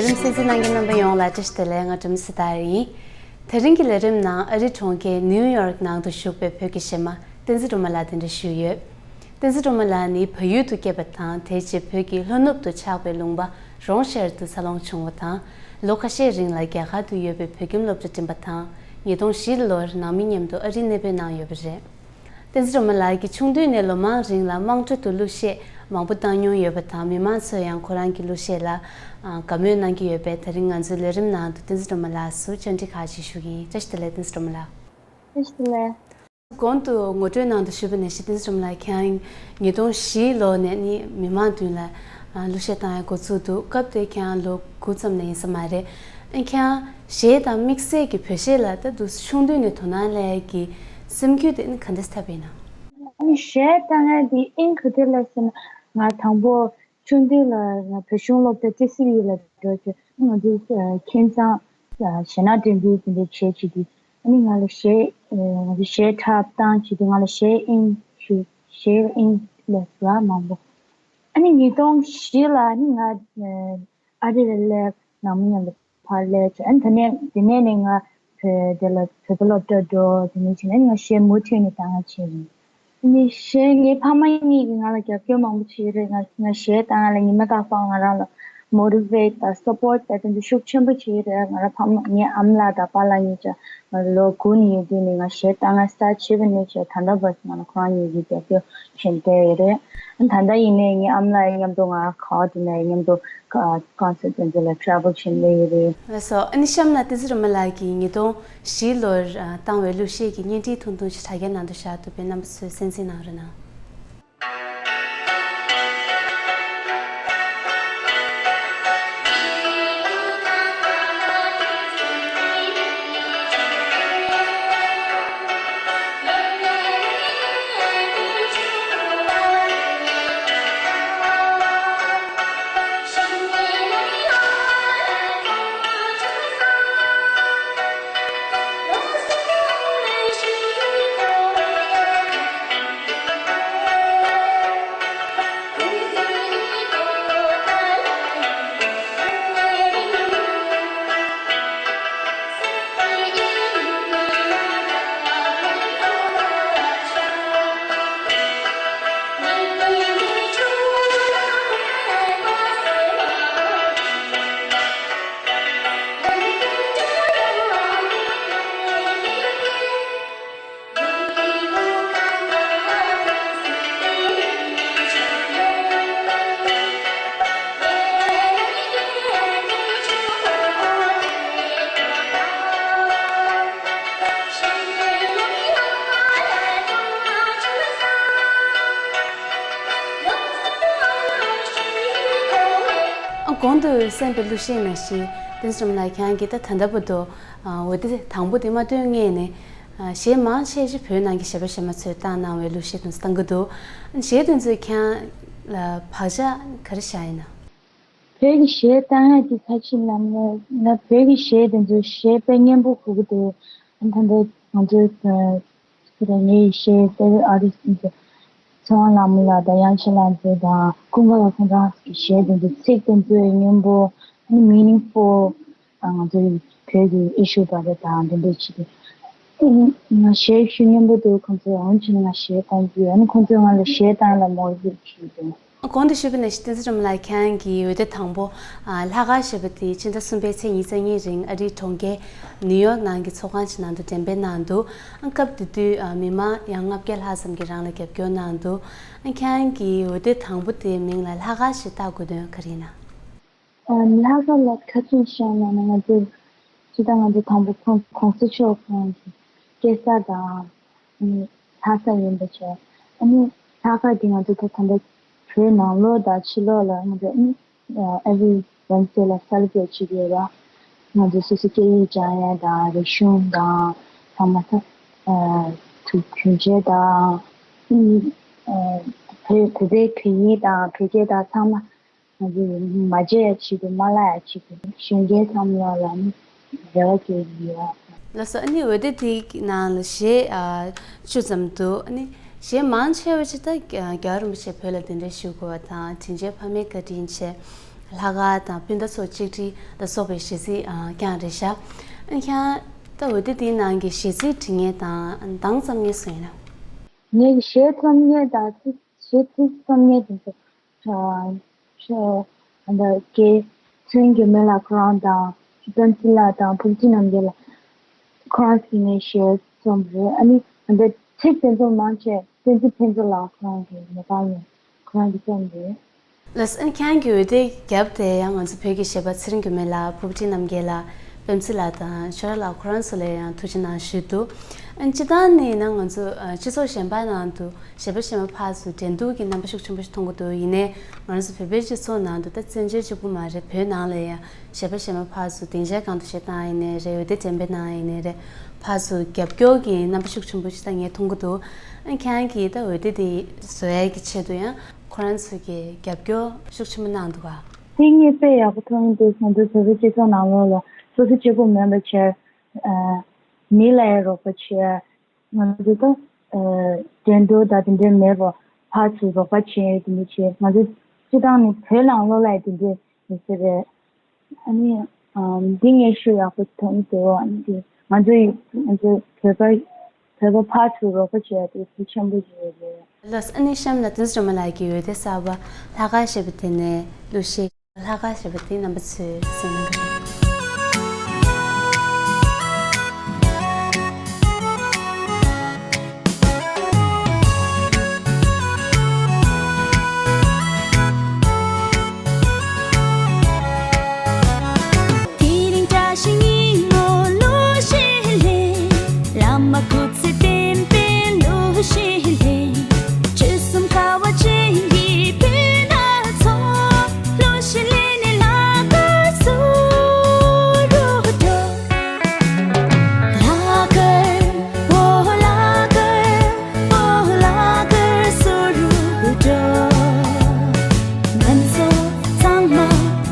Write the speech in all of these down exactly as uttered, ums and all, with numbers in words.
ལས་རིམ་གསན་གཟིགས་གནང་མཁན་རྣམ་པ་ཡོངས་ལ་བཀྲ་ཤིས་བདེ་ལེགས། ང་སྒྲོལ་མ་སི་ཏཱ་ཡིན། དེ་རིང་གི་ལས་རིམ་ནང་ཨ་རིའི་གྲོང་ཁྱེར་ནིའུ་ཡོག་ནང་དུ་བཞུགས་པའི་བོད་ཀྱི་གཞས་མ་བསྟན་འཛིན་སྒྲོལ་མ་ལགས་གདན་འདྲེན་ཞུས་ཡོད། བསྟན་འཛིན་སྒྲོལ་མ་ལགས་ནི་བལ་ཡུལ་དུ་སྐྱེས་པ་དང་། དེ་རྗེས་བོད་ཀྱི་ལྷོ་ནུབ་ཏུ་ཆགས་པའི་ལུང་པ་རོང་ཤར་དུ་འཚར་ལོངས་བྱུང་བ་དང་། ལོ་ཁ་ཤས་རིང་ལ་རྒྱ་གར་དུ་ཡོད་པའི་བོད་ཁྱིམ་སློབ་གྲྭ་འགྲིམས་པ་དང་། ཉིས་སྟོང་བཞི་ལོར་ནང་མི་མཉམ་དུ་ཨ་རིར་གནས་སྤོས་གནང་ཡོད་པ་རེད། བསྟན་འཛིན་སྒྲོལ་མ་ལགས་ཀྱིས་ཆུང་དུས་ནས་ལོ་མང་རིང་ལ་དམངས་ཁྲོད་དུ་གླུ་གཞས་མང་པོ་བཏང་མྱོང་ཡོད་པ་དང་། མི་མང་ཚོས་ཡང་ཁོ་རང་གི་གླུ་གཞས་ལ་ཨ་དགའ་མོས་གནང་གི་ཡོད་པས། དེ་རིང་ང་ཚོའི་ལས་རིམ་ནང་དུ་བསྟན་འཛིན་སྒྲོལ་མ་ལགས་སུ་བཅར་འདྲི་ཁག་ཅིག་ཞུ་གི་ཡིན། བཀྲ་ཤིས་བདེ་ལེགས། བསྟན་འཛིན་སྒྲོལ་མ་ལགས། བཀྲ་ཤིས་བདེ་ལེགས། གོང་དུ་ངོ་སྤྲོད་ནང་དུ་ཞུས་པ་ནང་བཞིན། བསྟན་འཛིན་སྒྲོལ་མ་ལགས་ཁྱེད་རང་ཉིས་སྟོང་བཞི་ལོ་ནས་ནི་མི་མང་མདུན་ལ་ཨ་གླུ་གཞས་བཏང་ཡ་འགོ་ཚུགས་འདུག་སྐབས་དེ་ཁྱེད་རང་ལོ་དགུ་ཙམ་ལས་ཡིན་ས་མ་རེད། ཨ་ཁྱེད་རང་གཞས་དང་དམིགས་བསལ་གྱི་བོད་གཞས་ལ་ད་དུང་ཆུང་དུས་ནས་དོ་སྣང་སླེབས་ཡ་གི་སེམས་རྒྱུད་དེ་ནི་ག་འདྲ་ཐེབས་པ་ཡིན་ནམ། ཨ་ནི་གཞས་བཏང་ཡ་དེ་དབྱིངས་ག་དུས་སླེབས་ཟེར་ན། ང་དང་པོ་ཆུང་དུས་ལ་ང་བོད་གཞུང་སློབ་གྲྭ་ཊི་སི་ཝི་ལ་འགྲོ་བྱས། ང་ཚོའི་ཨ་ཁྱིམ་ཚང་ཨ་གཞས་སྣ་འདྲེན་པའི་དེ་འདྲའི་བྱས་བྱས་དུས། ཨ་ནི་ང་ལ་གཞས་ཨ་ང་ཚོ་གཞས་འཁྲབ་སྟངས་བྱས་དུས། ང་ལ་གཞས་དབྱིངས་ཞུ། གཞས་དབྱིངས་ལ་རག་མང་པོ། ཨ་ནི་ཉིས་སྟོང་བཞི་ལ་ཨ་ནི་ང་ཨ་རི་ལ་སླེབས། ནང་མི་མཉམ་དུ་ཕར་སླེབས་བྱས། ཨ་ནི་དེ་ནས་དེ་ནས་ནི་ང་བོད་དེ་ལ་བོད་པ་སློབ་གྲྭ་འགྲོ། དེ་ནས་བྱས་ནས་ང་གཞས་མུ་མཐུད་ནས་བཏང་ཡ་བྱས་ཡིན། ཨ་ནི་གཞས་ངའི་ཕ་མ་གཉིས་ཀྱིས་ང་ལ་རྒྱབ་སྐྱོར་མང་པོ་བྱས་རེད། ང་ང་གཞས་བཏང་ཡ་ལ་ཉི་མ་རྟག་པར་ང་རང་ལ་མོ་ཊི་ཝེཊ་དང་སཔོཊ་དང་དེ་ཚོ་ཤུགས་ཆེན་པོ་བྱས་རེད། ང་རང་ཕ་མ་ངའི་ཨ་མ་ལགས་དང་པཱ་ལགས་གཉིས་ཀྱང་ང་ལོ་དགུ་ནས་ཡོད་དུས་ནས་ང་གཞས་བཏང་ཡ་སི་ཊར་བྱས་པ་ནས་བྱས་ད་ལྟ་བར་ང་ལ་ཁོ་རང་གཉིས་ཀྱིས་རྒྱབ་སྐྱོར་བྱས་བསྡད་ཡོད་རེད། ད་ལྟ་ཡིན་ནའི་ངའི་ཨ་མ་ལགས་མཉམ་དུ་ང་ག་བ་དེ་ན་མཉམ་དུ་ཀོན་སར་ཊི་དེ་ཚོ་ལ་ཊེ་རེ་ཝལ་བྱེད་ལེ་ཡོད་རེད། ལགས་སོ། ཨ་ནི་གཤམ་ལ་བསྟན་འཛིན་སྒྲོལ་མ་ལགས་ཀྱིས་ཉིས་སྟོང་བཞི་ལོར་ཨ་བཏང་བའི་གླུ་གཞས་ཀྱི་བརྙན་འཕྲིན་ཐུང་ཐུང་ཞིག་དྲ་རྒྱའི་ནང་དུ་བཞག་འདུག་པས། རྣམ་པ་ཚོས་གསན་གཟིགས་གནང་རོགས་གནང་། ཨ་གོང་དུ་གསན་པའི་གླུ་གཞས་ནང་བཞིན། བསྟན་འཛིན་སྒྲོལ་མ་ལགས་ཁྱེད་རང་གིས་ད་ད་ལྟ་བར་དུ་ཨ་འོད་སྡེར་དང་པོ་དེ་མ་བཏོན་སྔོན་ནས་ཨ་གཞས་མང་ཆེ་ཞིག་བོད་ནང་གི་གཞས་པ་གཞས་མ་ཚོས་བཏང་གནང་བའི་གླུ་གཞས་དེ་ཚོ་བཏང་གི་འདུག་གཞས་དེ་ཚོས་ཁྱེད་རང་ལ་བག་ཆགས་ག་རེ་བཞག་ཡིན་ན། བོད་ཀྱི་གཞས་བཏང་ཡག་གི་ཚ་ཕྱི་ལ་ང་ང་བོད་ཀྱི་གཞས་དེ་ཚོ་གཞས་དཔེ་སྙན་པོ་གོ་གི་འདུག་ཨ་ད་ལྟ་ང་ཚོའི་ཨ་སུ་ར་ངའི་གཞས་ཕེ་ཝ་རི་ཊི་ཨར་ཊི་སི་ཊི་ཚེ་དབང་ལྷ་མོ་ལགས་དང་དབྱངས་ཅན་ལགས་མཛད་དང་ཀུན་དགའ་ལགས་ཁོང་རང་གི་གཞས་དེ་ཚོ་ཚིག་དེ་ཚོ་སྙན་པོ། ཨ་ནི་མི་ནིང་ཕུལ། ང་ཚོའི་བོད་ཀྱི་ཨི་ཤུ་བར་དང་དེ་འདྲ་བྱེད་དུས། ང་གཞས་ཤུགས་སྙན་པོ་འདུག་ཁོང་ཚོས་འོན་ཀྱང་ང་གཞས་གཏོང་རྒྱུ། ཨ་ནི་ཁོང་ཚོས་ང་ལ་གཞས་བཏང་ལ་མོ་ཊི་ཝེཊ་བྱེད་དུས། གོང་དུ་ཞུས་པ་ནང་བཞིན། བསྟན་འཛིན་སྒྲོལ་མ་ལགས་ཁྱེད་རང་གིས་འོད་སྡེར་དང་པོ་ཨ་ལྷག་དཀར་ཞེས་པ་དེ་ཕྱི་ཟླ་གསུམ་པའི་ཚེས་ཉི་ཤུ་རྩ་གཉིས་རིང་ཨ་རིའི་གྲོང་ཁྱེར་ནིའུ་ཡོག་ནང་གི་ཚོགས་ཁང་ཞིག་ནང་དུ་འགྲེམས་སྤེལ་གནང་འདུག་ཨ་སྐབས་དེ་དུས་ཨ་མི་མང་ཡང་ལྔ་བརྒྱ་ལྷག་ཙམ་གྱིས་རང་ལ་རྒྱབ་སྐྱོར་གནང་འདུག་ཨ་ཁྱེད་རང་གིས་འོད་སྡེར་དང་པོ་དེའི་མིང་ལ་ལྷག་དཀར་ཞེས་བཏགས་དགོས་དོན་ག་རེ་ཡིན་ན། ཨ་ལྷག་དཀར་ལ་ཁ་ཚོན་བཤད་ན་ནི་ང་ཚོ་ཇི་ལྟར་ང་ཚོ་དང་པོ་གོང་གོང་ས་མཆོག་ཁོང་གི་སྐྱེས་ས་དང་ཨ་ནི་ལྷག་ས་ཡིན་པ་བྱས། ཨ་ནི་ལྷག་དཀར་འདི་ང་ཚོ་ད་ད་ལྟ་བོད་ནང་ལོགས་དང་ཕྱི་ལོགས་ལ་ང་ཚོ་ཨ་ནི་ཨ་every Wednesday ལ་སེ་ལེ་བྷི་རེཊ་བྱེད་ཀྱི་ཡོད་པ། ང་ཚོ་སོ་སོ་སྐད་ཡིག་སྦྱང་ཡ་དང་རིག་གཞུང་དང་ཚང་མ་ད་ཨ་དུས་རྒྱུན་ཆད་དང་ཨ་ནི་ཨ་བོད་བོད་པའི་བོད་ཡིག་དང་བོད་སྐད་དང་ཚང་མ། ང་ཚོས་མ་བརྗེད་ཡ་བྱེད་དགོས། མ་བརླག་ཡ་བྱེད་དགོས། གཞོན་སྐྱེས་ཚང་མ་ལ་ནི་རེ་བ་བཅོལ་གྱི་ཡོད། ལགས་སོ། ཨ་ནི་འོད་སྡེར་དེའི་ནང་ལ་གཞས་ཨ་བཅུ་ཙམ་འདུག་ཨ་ནི་གཞས་མང་ཆེ་བ་ཅིག་ད་རྒྱལ་བ་རིན་པོ་ཆེ་བོད་ལ་གདན་འདྲེན་ཞུ་དགོས་པ་དང་། དྲིན་ཅན་ཕ་མའི་བཀའ་དྲིན་ཆེ། ལྷག་དཀར་དང་སྤུན་ཟླ་ཚོ་གཅིག་སྒྲིལ་ལ་སོགས་པའི་གཞས་ཚིག་ཨ་རྐྱང་རེད་ཤག་ཨ་ནི་ཁྱེད་རང་ད་འོད་སྡེར་འདིའི་ནང་གི་གཞས་ཚིག་འབྲི་མཁན་དང་གདངས་རྩོམ་མཁན་སུ་ཡིན་ནམ། ངའི་གཞས་རྩོམ་མཁན་དང་ཚིག་གཞས་ཚིག་རྩོམ་མཁན་དེ་ཚོ་ཨ་ཨ་ད་རྒན་ཚེ་རིང་སྒྲོལ་མ་ལགས་ཁོ་རང་དང་པདྨ་ཚེ་ལགས་དང་ཕུར་བུ་ཅན་རྣམ་རྒྱལ་ལགས་ཁོ་རང་གིས་ངའི་གཞས་རྩོམ་རེད། ཨ་ནི་ཨ་ད་ཚིག་དེ་ཚོ་མང་ཆེ་བསྟན་འཛིན་ཕུན་ཚོགས་ལགས་ཁོ་རང་གི་མོ་པ་ཡིན། ཁོ་རང་གིས་བརྩམས་རེད། ལགས་སོ། ཨ་ནི་ཁྱེད་རང་གིས་འོད་སྡེར་བརྒྱབ་སྟེ་ཡང་ང་ཚོ་བོད་ཀྱི་གཞས་པ་ཚེ་རིང་སྒྲོལ་མ་ལགས། ཕུར་བུ་ཅན་རྣམ་རྒྱལ་ལགས། པདྨ་ཚེ་ལགས་དང་ཆོས་གྲགས་ལགས་ཁོ་རང་ཚོ་ལ་ཡང་ཐུགས་རྗེ་གནང་ཞུས་འདུག་ཨ་ནི་སྤྱིར་བཏང་ནས་ཡིན་ན་ང་ཚོ་ཨ་སྤྱི་ཚོགས་གཞན་པ་ནང་དུ་གཞས་པ་གཞས་མ་ཕར་ཚུར་འགྲན་བསྡུར་གྱི་རྣམ་པ་ཤུགས་ཆེན་པོ་ཞིག་མཐོང་གི་འདུག་ཡིན་ནའི་ང་རང་ཚོ་བོད་པའི་སྤྱི་ཚོགས་ནང་དུ་ད་བཙན་བྱོལ་གཅིག་པུ་མ་རེད། བོད་ནང་ལ་ཡང་གཞས་པ་གཞས་མ་ཕར་ཚུར་སྡིངས་ཆ་གང་དུ་གཞས་བཏང་ཡིན་ནའི་རེད། འོད་སྡེར་འགྲན་པ་གནང་ཡིན་ནའི་རེད། ཕར་ཚུར་རྒྱབ་སྐྱོར་གྱི་རྣམ་པ་ཤུགས་ཆེན་པོ་ཞིག་ད་ངས་མཐོང་གི་འདུག་ཨ་ཁྱེད་རང་གིས་ད་འོད་སྡེར་དེ་བཟོ་ཡས་ཀྱི་ཆེད་དུ་ཡང་ཁོ་རང་ཚོས་ཀྱི་རྒྱབ་སྐྱོར་ཤུགས་ཆེན་པོ་གནང་འདུག་ག་དེ་ངས་དཔེ་ཡག་པོ་མཐོང་གི་འདུག་ང་ཚོ་བོད་པའི་སྤྱི་ཚོགས་ནང་ལོགས་ལ་སོ་སོ་གཅིག་པུ་མིན་པ་བྱས། ཨ་མི་ལ་ཡང་རོགས་པ་བྱས། ང་ཚོ་ད་ཨ་འགྲན་བསྡུར་དང་དེ་འདྲའི་མེད་པར་ཕར་ཚུར་རོགས་པ་བྱས་དེ་འདྲ་བྱས། ང་ཚོ་སྤྱིར་བཏང་ནས་བོད་ནང་ལོགས་ལ་ཡང་དེ་འདྲའི་མི་སྲིད་རེད། ཨ་ནི་ཨ་འདི་ངས་ཤུགས་ཡག་པོ་མཐོང་གི་འདུག་ཨ་ནི་དེ་ང་ཚོ་ཡི་ང་ཚོ་བོད་པ་བོད་པ་ཕར་ཚུར་རོགས་པ་བྱས་དེ་གལ་ཆེན་པོ་ཞིག་རེད། ལགས་སོ། ཨ་ནི་གཤམ་ལ་བསྟན་འཛིན་སྒྲོལ་མ་ལགས་ཀྱིས་འོད་སྡེར་གསར་པ་ལྷག་དཀར་ཞེས་པ་དེ་ནས་གླུ་གཞས་ལྷག་དཀར་ཞེས་པ་དེ་རྣམ་པ་ཚོས་གསན་གནང་གི་རེད། དེ་རིང་བཀྲ་ཤིས་ཉིན་མོ་གླུ་གཞས་ལེན། བླ་མ་སྐུ་ཚེ་བརྟན་པའི་གླུ་གཞས་ལེན། ཆོལ་གསུམ་དགའ་བ་ཅན་གྱི་སྤུན་ཟླ་ཚོ། གླུ་གཞས་ལེན་ནས་ལྷག་དཀར་བསུ་རུ་འགྲོ། ལྷག་དཀར། ཨོ་ལྷག་དཀར། ཨོ་ལྷག་དཀར་བསུ་རུ་འགྲོ། ང་ཚོ་ཚང་མ་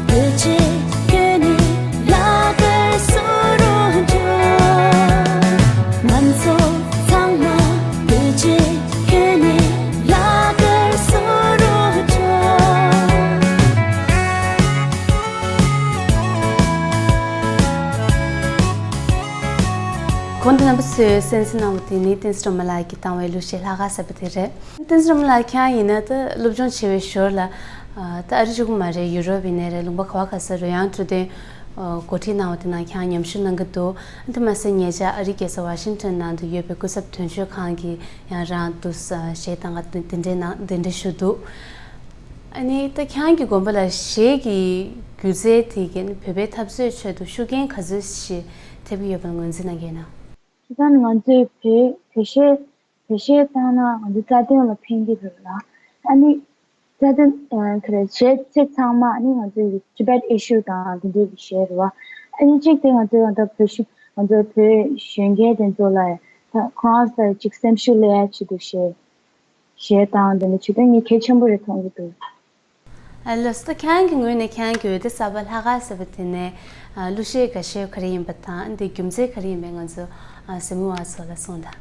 བོད་ཆས་གྱོན་ནས་ལྷག་དཀར་བསུ་རུ་འགྲོ། ང་ཚོ་ཚང་མ་བོད་ཆས་གྱོན་ནས་ལྷག་དཀར་བསུ་རུ་འགྲོ། གོང་དུ་རྣམ་པ་ཚོས་གསན་གཟིགས་གནང་བ་དེ་ནི་བསྟན་འཛིན་སྒྲོལ་མ་ལགས་ཀྱིས་བཏང་བའི་གླུ་གཞས་ལྷག་དཀར་ཟེར་བ་དེ་རེད། བསྟན་འཛིན་སྒྲོལ་མ་ལགས་ཁྱེད་རང་ཡིན་ན་ད་སློབ་སྦྱོང་བྱེད་པའི་ཞོར་ལ་ཨ་ད་ཨ་རི་གཅིག་པུ་མ་རེད། ཡུ་རོབ་ཡིན་ནའི་རེད། ལུང་པ་ག་བ་ག་ས་རུ་ཡང་འཕྲོད་བསྟེན་ཨ་འགོ་ཁྲིད་གནང་བ་དེ་ནང་ཁྱེད་རང་ཉམས་ཞིབ་གནང་གི་འདུག་དེ་མ་ཟད་ཉེ་ཆར་ཨ་རིའི་རྒྱལ་ས་ཝ་ཤིང་ཊོན་ནང་དུ་ཡོད་པའི་སྐུ་ཚབ་དོན་གཅོད་ཁང་གི་ཡང་རང་དུ་གཞས་བཏང་ག་དེ་འདྲའི་ནང་གདན་འདྲེན་ཞུས་འདུག་ཨ་ནི་ད་ཁྱེད་རང་གི་དགོན་པ་ལ་གཞས་ཀྱི་སྒྱུ་རྩལ་དེ་གིས་བོད་པའི་འཐབ་རྩོད་ཁྲོད་དུ་ཤུགས་རྐྱེན་ག་ཚོད་ཞིག་ཐེབས་ཀྱི་ཡོད་པ་ངོས་འཛིན་གནང་གི་ཡོད་ན། ད་ང་ཚོས་བོད་བོད་གཞས་བོད་གཞས་བཏང་ན་ང་ཚོ་རྩ་དོན་ལ་ཕན་གྱི་རེད་ལ། ཨ་ནི་རྩ་དོན་ཨ་ག་རེ་གཞས་ཚིག་ཚང་མ་ཨ་ནི་ང་ཚོའི་Tibet issue དང་དེ་འདྲའི་གི་གཞས་རེད་བ། ཨ་ནི་གཅིག་དེ་ང་ཚོའི་ང་ཚོ་བོད་གཞས་ང་ཚོའི་བོད་གཞོན་སྐྱེས་དེ་ཚོ་ལ་ད་ཁོ་རང་ཚོ་ཅིག་སེམས་ཤུགས་སླེབས་ཡ་ཆེད་དུ་གཞས་གཞས་བཏང་དེ་འདྲ་བྱེད་དུས་ངས་གལ་ཆེན་པོ་རེད་མཐོང་གི་འདུག་ཨ་ལགས་སོ། ད་ཁྱེད་རང་གི་ངོས་ནས་ཁྱེད་རང་གི་འོད་སྡེར་གསར་པ་ལྷག་དཀར་ཟེར་བ་དེ་ནས་ཨ་གླུ་གཞས་དགའ་ཤོས་ག་རེ་ཡིན་པ་དང་དེའི་རྒྱུ་མཚན་ག་རེ་ཡིན་པ་ང་ཚོ་ཨ་གཟིགས་མོ་བ་ཚོ་ལ་གསུངས་དང་།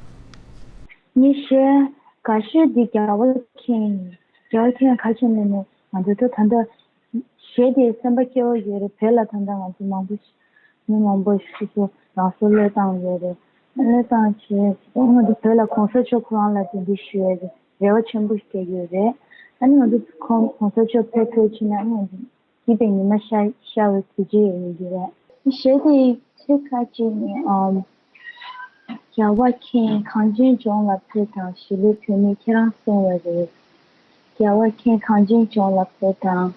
ངའི་གཞས་དགའ་ཤོས་འདི་རྒྱལ་བ་མཁྱེན་ཡིན། རྒྱལ་བ་མཁྱེན་ག་རེ་བྱས་ནས་ནས་ང་ཚོ་ད་ད་ལྟ་གཞས་དེ་སེམས་པ་སྐྱོ་བོ་ཡོད་རེད། བོད་ལ་ད་ལྟ་ང་ཚོ་མང་པོ་ཞིག་མི་མང་པོ་ཞིག་སོ་སོ་རང་སྲོག་བློས་བཏང་ཡོད་རེད། བློས་བཏང་བྱས་ང་ཚོ་བོད་ལ་གོང་ས་མཆོག་ཁོ་རང་ལ་དེ་འདྲ་ཞུ་ཡ་རེད། རེ་བ་ཆེན་པོ་ཞིག་བསྐྱེད་ཀྱི་ཡོད་རེད། ཨ་ནི་ང་ཚོ་ཁོང་གོང་ས་མཆོག་ཕེབས་ཕེབས་ཕྱིན་ན་ཨ་ནི་ང་ཚོ་སྐྱིད་པའི་ཉི་མ་ཤར་ཤར་བའི་དུས་ཚོད་ཡིན་གྱི་རེད། གཞས་དེ་ཚིག་ཁ་ཅིག་ནི་ཨམ། རྒྱལ་བ་མཁྱེན་གངས་ཅན་ལྗོངས་ལ་ཕེབས་དང་། གཞིས་ལུས་བོད་མིས་ཁྱེད་རང་བསུ་བར་རོལ། རྒྱལ་བ་མཁྱེན་གངས་ཅན་ལྗོངས་ལ་ཕེབས་དང་།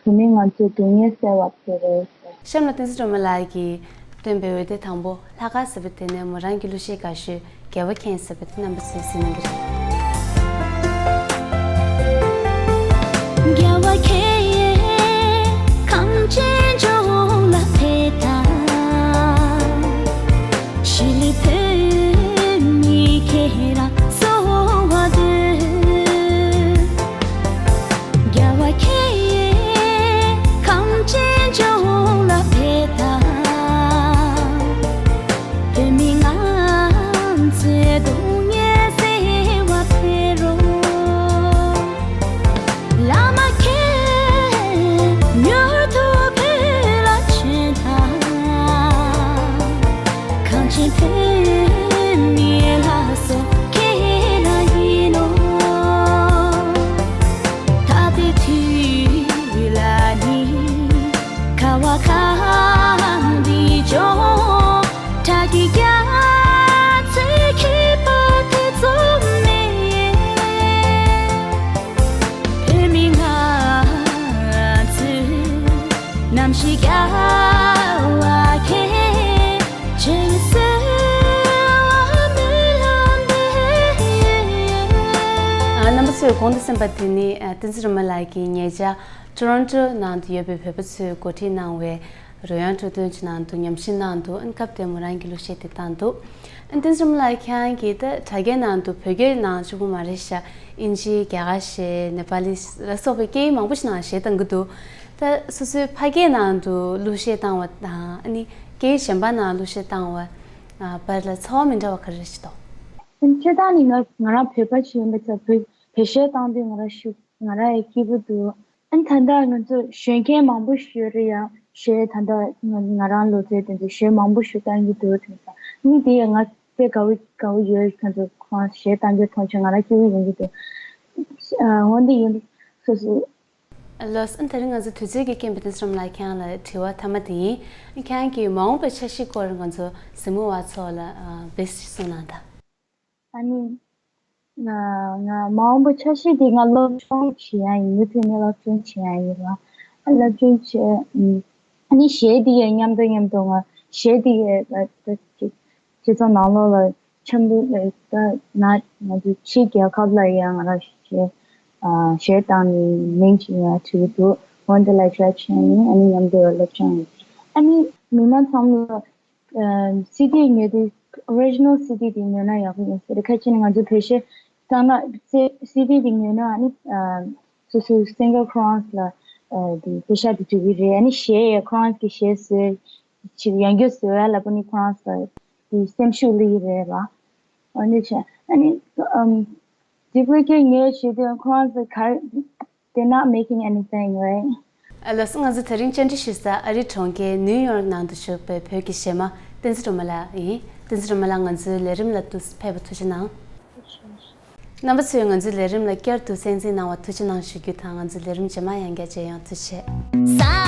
བོད་མི་ང་ཚོའི་སྡུག་བསྔལ་སེལ་བར་ཕེབས་རོགས་ཟེར། གཤམ་ལ་བསྟན་འཛིན་སྒྲོལ་མ་ལགས་ཀྱིས་བཏོན་པའི་འོད་སྡེར་དང་པོ་ལྷག་དཀར་ཟེར་བ་དེ་ནས་མོ་རང་གི་གླུ་གཞས་དགའ་ཤོས་རྒྱལ་བ་མཁྱེན་ཟེར་བ་དེ་རྣམ་པ་ཚོས་གཟིགས་གནང་གི་རེད། རྒྱལ་བ་མཁྱེན་གངས་ཅན་ལྗོངས་ལ་ཕེབས་དང་། གཞིས་ལུས་བོད་མི་ཁྱེད་རང་གསོ་བ་འདོད། རྒྱལ་བ་ཁྱེད་གངས་ཅན་ལྗོངས་ལ་ཕེབས་དང་། བོད་མི་ང་ཚོའི་སྡུག་བསྔལ་སེལ་བར་ཕེབས་རོགས། བླ་མ་མཁྱེན། རྣམ་པ་ཚོས་གོང་དུ་གསན་པ་དེ་ནི་བསྟན་འཛིན་སྒྲོལ་མ་ལགས་ཀྱིས་ཉེ་ཆར་ཊོ་རོན་ཊོ་ནང་དུ་ཡོད་པའི་བོད་པ་ཚོས་འགོ་ཁྲིད་གནང་བའི་རོལ་དབྱངས་འཁྲབ་སྟོན་ཅིག་ནང་དུ་ཉམས་ཞིབ་གནང་འདུག་ཨ་ནི་སྐབས་དེར་མོ་རང་གིས་གླུ་གཞས་དེ་བཏང་འདུག་ཨ་ནི་བསྟན་འཛིན་སྒྲོལ་མ་ལགས་ཁྱེད་རང་གིས་ད་དྲ་རྒྱའི་ནང་དུ་བོད་སྐད་ནང་གཅིག་པུ་མ་རེད་ཤག་ཨིན་ཇི། རྒྱ་གར་གཞས། ནེ་པ་ལི་ལ་སོགས་པའི་སྐད་ཡིག་མང་པོ་ཞིག་ནང་གཞས་བཏང་གི་འདུག་ད་སོ་སོའི་ཕ་སྐད་ནང་དུ་གླུ་གཞས་བཏང་བ་དང་ཨ་ནི་སྐད་ཡིག་གཞན་པ་ནང་གླུ་གཞས་བཏང་བ་བར་ལ་ཚོར་བ་མི་འདྲ་བ་ག་རེ་རེད་ཤག་དོ། སྤྱིར་བཏང་ནི་ང་ང་རང་བོད་པ་ཞིག་ཡིན་པ་ཚོ་བོད་བོད་གཞས་བཏང་དུས་ང་རང་ཤུགས་ང་རང་ཡི་སྐྱིད་པོ་འདུག་ཨ་ནི་ད་ལྟ་ང་ཚོ་གཞོན་སྐྱེས་མང་པོ་ཞིག་ཡོད་རེད་ཡ། གཞས་ད་ལྟ་ང་ང་རང་ལོ་ཚད་དེ་ཚོ་གཞས་མང་པོ་ཞིག་བཏང་གི་འདུག་དེ་ཚོ་ནི་དེ་ཡ་ང་དཔེ་དགའ་བོ་དགའ་བོ་ཡོད། ཁྱོད་ཚོ་ཁོང་གཞས་བཏང་རྒྱུ་མཐོང་བྱུང་ང་རང་སྐྱིད་པོ་ཡོང་གི་འདུག་འོན་ཏེ་ཡིན་སོ་སོ། ལགས་སོ། དེ་རིང་ང་ཚོ་དུས་ཚོད་ཀྱི་རྐྱེན་པས་བསྟན་འཛིན་སྒྲོལ་མ་ལགས་ཁྱེད་རང་ལ་དྲི་བ་མཐའ་མ་དེ་ཡིན། ཁྱེད་རང་གི་མ་འོངས་པའི་འཆར་གཞི་སྐོར་ང་ཚོ་གཟིགས་མོ་བ་ཚོ་ལ་བེད་སྤྱོད་གསུང་གནང་དང་། ཨ་ནི། ང་ང་མ་འོངས་པ་འཆར་གཞི་དེ་ང་སློབ་སྦྱོང་བྱེད་ཡ་ཡིན། མུ་མཐུད་ནས་སློབ་སྦྱོང་བྱེད་ཡ་ཡིན་ལ། སློབ་སྦྱོང་བྱེད། ཨ་ནི་གཞས་དེ་ཡ་མཉམ་དུ་མཉམ་དུ་ང་གཞས་དེ་ཡ་སྤྱི་ཚོགས་ནང་ལོགས་ལ་འཆམ་པོ་ལ་ད་ན་ང་ཚོ་ཕྱི་རྒྱལ་ཁབ་ལ་ཡ་ང་རང་གཞས་གཞས་བཏང་ནས་མིང་ཅིག་ཡ་བྲིས་འདུག་འོན་ཏེ་ལ་ཆ་ཆེན་ནི་ཨ་ནི་མཉམ་དུ་སློབ་སྦྱོང་ཡིན། ཨ་ནི་མི་མང་ཚང་མ་ལ། སི་ཌི་ཉོས་དུས་ཨོ་རི་ཇི་ནལ་སི་ཌི་དེ་ཉོས་ན་ཡག་པོ་ཡིན་ཟེར། ཁ་ཅིག་ནི་ང་ཚོ་བོད་གཞས་བཏང་ན་སི་ཌི་དེ་ཉོས་ན་ཨ་ནི་སོ་སོའི་སིང་གར་ཁོ་རང་ལ་དེ་པེ་ཤ་དེ་འཇུག་གི་རེད། ཨ་ནི་གཞས་ཡ་ཁོ་རང་གི་གཞས་བཟོས་ཅིག་ཡང་བསྐྱར་བཟོ་ཡ་ལ་པོ་ནི་ཁོ་རང་ལ་དེ་སེམས་ཤུགས་སླེབས་ཀྱི་རེད་ལ། ཨ་ནི་བྱས་ཨ་ནི་དེ་བོད་སྐད་ཉོས་བྱེད་དུས་ཁོ་རང་ཚོ་གར། They're not making anything, right? ཨ་ལགས་སོ། ང་ཚོ་དེ་རིང་བཅར་འདྲི་ཞུ་ས་ཨ་རིའི་གྲོང་ཁྱེར་ནིའུ་ཡོག་ནང་དུ་བཞུགས་པའི་བོད་ཀྱི་གཞས་མ་བསྟན་འཛིན་སྒྲོལ་མ་ལགས་ཡིན། བསྟན་འཛིན་སྒྲོལ་མ་ལགས་ང་ཚོའི་ལས་རིམ་ལ་ཐུགས་ཕེབས་པ་ཐུགས་རྗེ་གནང་། རྣམ་པ་ཚོས་ང་ཚོའི་ལས་རིམ་ལ་བསྐྱར་དུ་གསན་གཟིགས་གནང་བར་ཐུགས་རྗེ་གནང་ཞུ་རྒྱུ་དང་ང་ཚོའི་ལས་རིམ་རྗེས་མ་ཡང་བསྐྱར་མཇལ་ཡོང་། ཐུགས་རྗེ་ཆེ།